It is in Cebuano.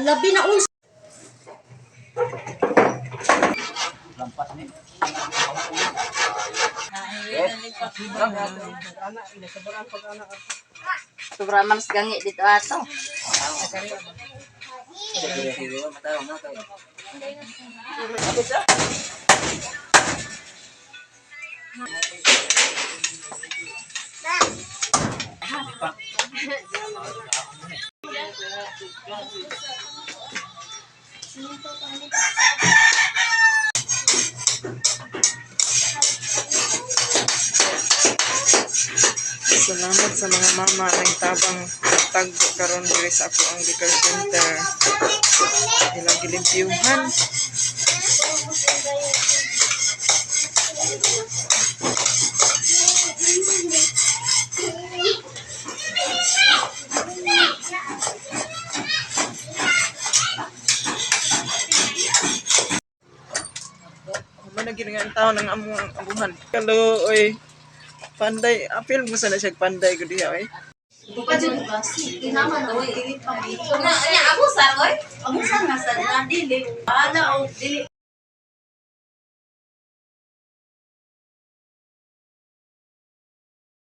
Labi na unsa. Sobra man sa gangi dito ato. Salamat sa mga mama ng tabang tagbo karon diri sa ako ang daycare center. Ilang gilimpyuhan. Human na gid nga ang tao ng among amuhan. Kalo oy. Panday, apil mo sana siya panday gud diha oy. Na nya abusan oy. Abusan nga sa na dili. Ana og dili.